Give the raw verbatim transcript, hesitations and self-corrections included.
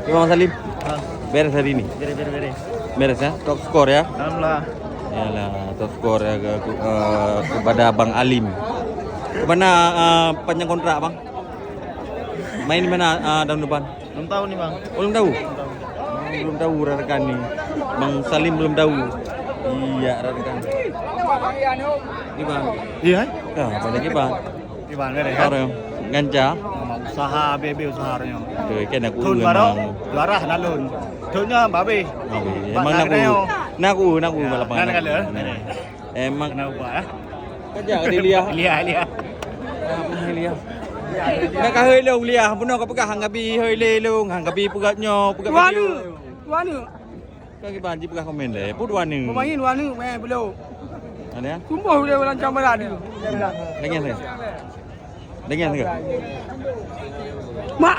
Bang Salim. Beres hari ini? Beres, beres, beres. Beres ya? Top skor ya? Alhamdulillah. Yalah, top skor ya ke, ke, eh, kepada Bang Alim. Kemana eh, panjang kontrak bang? Main di mana eh, tahun depan? Belum tahu nih bang. Oh, belum tahu? Belum tahu. Oh, belum tahu rakan ni. Bang Salim belum tahu. Iya rakan. Ni bang. Iya. Ya, apa lagi bang? Iban beres kan? Orang ganca. Usaha bebe usaha nyoe. Tu kan aku Thôn baru juara na lôn. Thôn nyoe babe. Babe. Emang nak aku, nak aku, nak aku balapan. Kan kalau. Emang kena ubah ya. Kerja di Liah. Liah, Liah. Apa Liah? Nak kahoi long Liah, bunoe kau peugah hang gabi hoi le long, hang gabi peugah nyoe, peugah. Tuan tu. Tuan tu. Kau kiban ji peugah komen deh. Pun dua ni. Pemain dua ni main belum. Ada ya? Tumbuh dia orang campur ada. Dengan saya. Dengan saya. Mak.